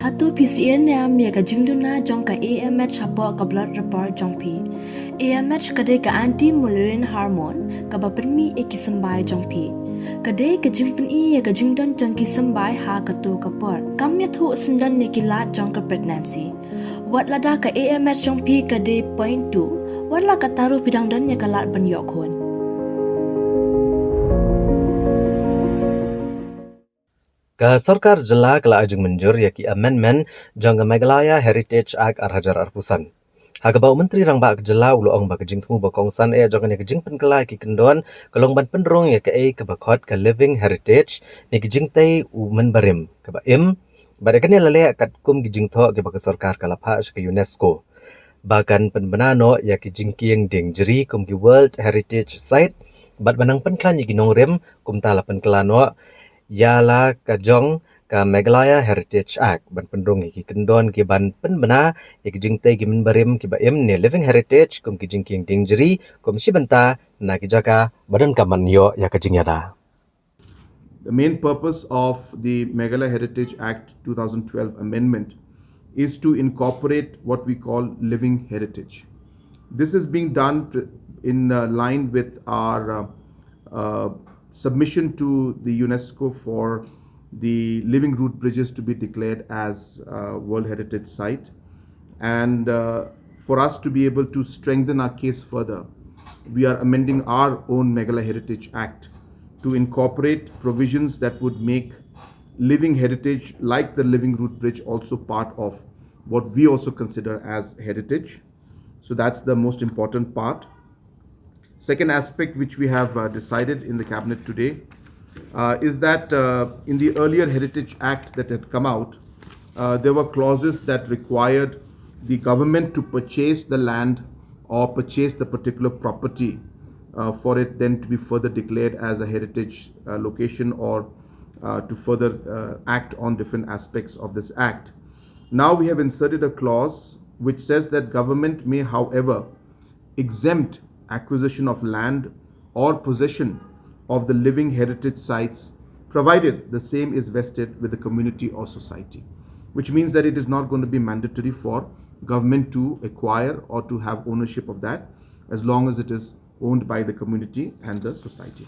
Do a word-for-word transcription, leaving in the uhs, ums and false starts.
Hato phi sngewthuh ne em ïa ka jingduna jong ka A M H hapoh ka blood report jong phi? A M H ka dei ka anti-malarian hormone kaba pynmih ïa ki symbai jong phi. Ka dei ka jingpyni ïa ka jingdon jong ki symbai ha kato ka por. Kam ïathuh syndon ïa ki lad jong ka pregnancy. Wat lada ka A M H jong phi ka dei point two, wat la katta ruh phi dang don ïa ka lad ban ïoh khun. Ka sorkar jylla ka la ai jingmynjur ïa ki amendment jong ka Meghalaya Heritage Act ar hajar arphew san. Ha kaba u Myntri Rangbah ka jylla u la ong ba ka jingthmu ba kongsan eh jong kane ka jingpynkylla ïa ki kyndon ka long ban pynrung ïa kaei kaba khot ka living heritage ne ki jingtei u mynbarim kaba im. Bad ïa kane la leh katkum ki jingthoh kiba ka sorkar ka la phah sha ka UNESCO. Ba kan pynbna noh ïa ki jingkieng dieng jri kum ki World Heritage Site. Bad ba nang pynkhlaiñ ïa ki nongrim kumta la pynkylla noh ïa la ka jong ka Meghalaya Heritage Act ban pynrung ïa ki kyndon ki ban pynbna ïa ki jingtei ki mynbarim kiba im ne living heritage kum ki jingkieng dieng jri kum shi bynta na ki jaka ba donkam ban ïoh ïa ka jingïada. The main purpose of the Meghalaya Heritage Act two thousand twelve amendment is to incorporate what we call living heritage. This is being done pr- in uh, line with our uh, uh, submission to the UNESCO for the Living Root Bridges to be declared as a World Heritage Site. And uh, for us to be able to strengthen our case further, we are amending our own Meghalaya Heritage Act to incorporate provisions that would make living heritage, like the Living Root Bridge, also part of what we also consider as heritage. So that's the most important part. Second aspect which we have uh, decided in the cabinet today uh, is that uh, in the earlier Heritage Act that had come out, uh, there were clauses that required the government to purchase the land or purchase the particular property uh, for it then to be further declared as a heritage uh, location or uh, to further uh, act on different aspects of this act. Now we have inserted a clause which says that government may, however, exempt acquisition of land or possession of the living heritage sites, provided the same is vested with the community or society, which means that it is not going to be mandatory for government to acquire or to have ownership of that as long as it is owned by the community and the society.